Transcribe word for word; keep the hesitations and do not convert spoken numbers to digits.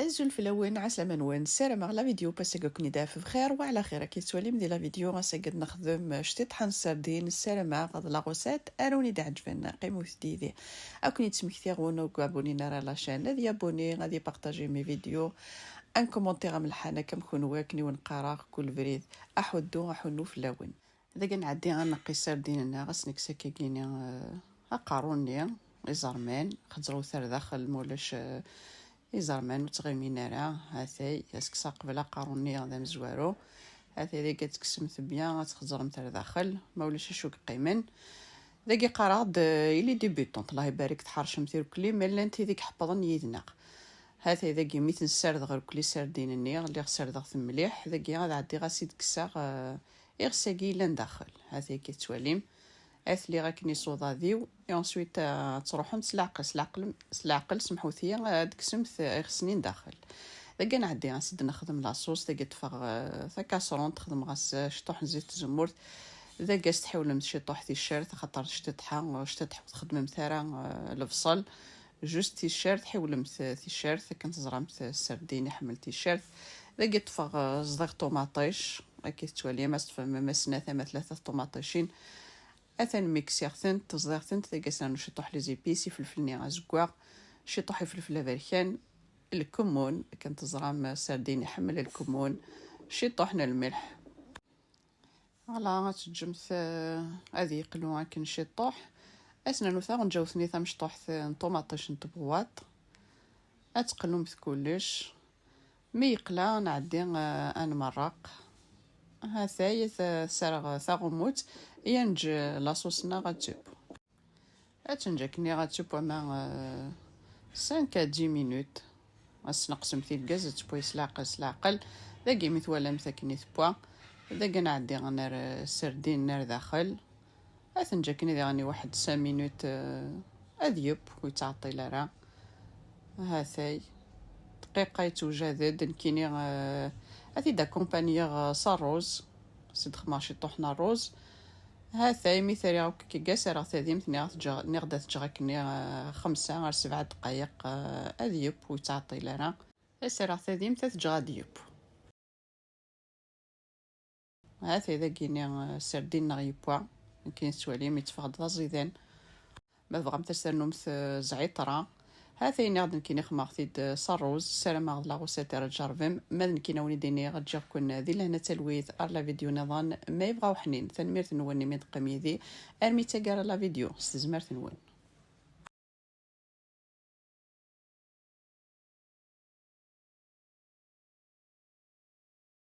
Azul fell-awen, ɛeslama-nwen. Ssarameɣ la vidéo passée-agi ad ken-id-taf bxir wa ɛla xir. Akka tettwalim di la vidéo ass-agi ad nexdem ctiṭḥa n ssardin. Ssarameɣ d la recette ara wen-d-iɛeǧben. Qqimet yid-i. Ad ken-id-smektiɣ win ur abonné ara la chaîne, ad yabonné, ad ypartaji mes vidéos, ad commenté amelḥan akka am kenwi akken i wen-qqareɣ kul brid. Aḥuddu, aḥunnu fell-awen. Dagi ad nɛeddi ad nneqqi ssardin-nneɣ, ad s-nekkes akkagini, eh, aqerru-nni, iẓerman, xeẓrewt ar daxel, ma ulac, eh, iẓerman ur ttɣimin ara. Hatay, ad s-kkseɣ qbel aqerru-nni d amezwaru. Hatay, dagi ad tekksemt bya, ad txeẓremt ar daxel, ma ulac acu yeqqimen. Dagi qqareɣ-d, eh, ili débutant, Allah ibarek, tḥercemt irkelli, ma llant tid i iḥeppḍen yid-neɣ. Hatay, dagi mi ten-ssardeɣ irkelli ssardin-nni, lliɣ ssardeɣ-ten mliḥ, dagi ad ɛeddiɣ ad s-id-kkseɣ, eh, iɣes-agi yellan daxel. Hatay akka tettwalim. Ad t-liɣ akken isuḍad-iw. Et ensuite, eh, ad truḥem s leɛqel, s leɛqel, s leɛqel, semḥut-iyi, ad d-tekksemt iɣes-nni n daxel. Dagi ad nɛeddi ad s-id-nexdem la sauce. Dagi ṭṭfeɣ, eh, takasront, xedmeɣ-as, eh, ciṭuḥ n zit tzemmurt. Dagi ad s-tḥiwlemt ciṭuḥ ticcert, axaṭer ctiṭḥa, ctiṭḥa ur txeddmemt ara, eh, lebṣel. Juste ticcert, ḥiwlemt, eh, ticcert, akken teẓramt, eh, ssardin iḥemmel ticcert. Dagi ṭṭfeɣ, eh, zdiɣ ṭumaṭic, akka tettwalim, ad s-ṭṭfem ma snat ama tlata ṭumaṭicin. Atan miksiɣ-tent, ẓdiɣ-tent, dagi ad s-nernu ciṭuḥ les épices, ifelfel-nni azeggaɣ, ciṭuḥ ifelfel aberkan, lkemmun, akken teẓram, eh, ssardin iḥemmel lkemmun, ciṭuḥ n lmelḥ. Voilà, ad teǧǧemt, eh, ad yeqlu akken ciṭuḥ. Ad s-nernu taɣenǧawt-nni tamecṭuḥt n ṭumaṭic n tebwaṭ. Ad teqlumt kullec. Mi yeqla, nɛeddi, eh, ad nmerreq. Hatay, ta-, serreɣ taɣummut, i ad neǧǧ la sauce-nneɣ ad teww. Ad tenǧ akken ad teww ama, eh, cinq à dix minutes. Ad tesneqsemt i lgaz, ad tewwa s leɛqel, s leɛqel. Dagi mi twalamt akken i tewwa, dagi ad nɛeddi ad nerr, eh, ssardin ar daxel. Ad tenǧ akken diɣen i waḥed cinq minutes, eh, ad yeww, ur yettɛeṭṭil ara. Hatay, dqiqa yettwejjad-d, nekkini, eh, ad t-id-akumpaniyeɣ, eh, s rruz. Ad s-id-xedmeɣ ciṭuḥ n rruz. Hatay, mi t-rriɣ akk akka, serreɣ tadimt, nniɣ ad t-ǧǧeɣ, nniɣ-d ad t-ǧǧeɣ akken, eh, xemsa ar sebɛa ddqayeq, eh, ad yeww, ur yettɛeṭṭil ara. Ad serreɣ tadimt, ad t-ǧǧeɣ ad yeww. Hatay dagini, eh, ssardin-nneɣ yewwa. Akken tettwalim, yetteffeɣ-d d aẓidan. Ma tebɣamt ad s-ternumt, eh, zɛiṭra. Hatay nniɣ-d nekkini xedmeɣ-t-id, eh, s rruz. Ssarameɣ d la recette ara tjerrbem. Ma d nekkini a wen-id-iniɣ, ǧǧiɣ-ken di lehna d talwit ar la vidéo niḍen ma yebɣa uḥnin. Tanemmirt-nwen imi d-teqqim yid-i armi d taggara n la vidéo, s tezmert-nwen.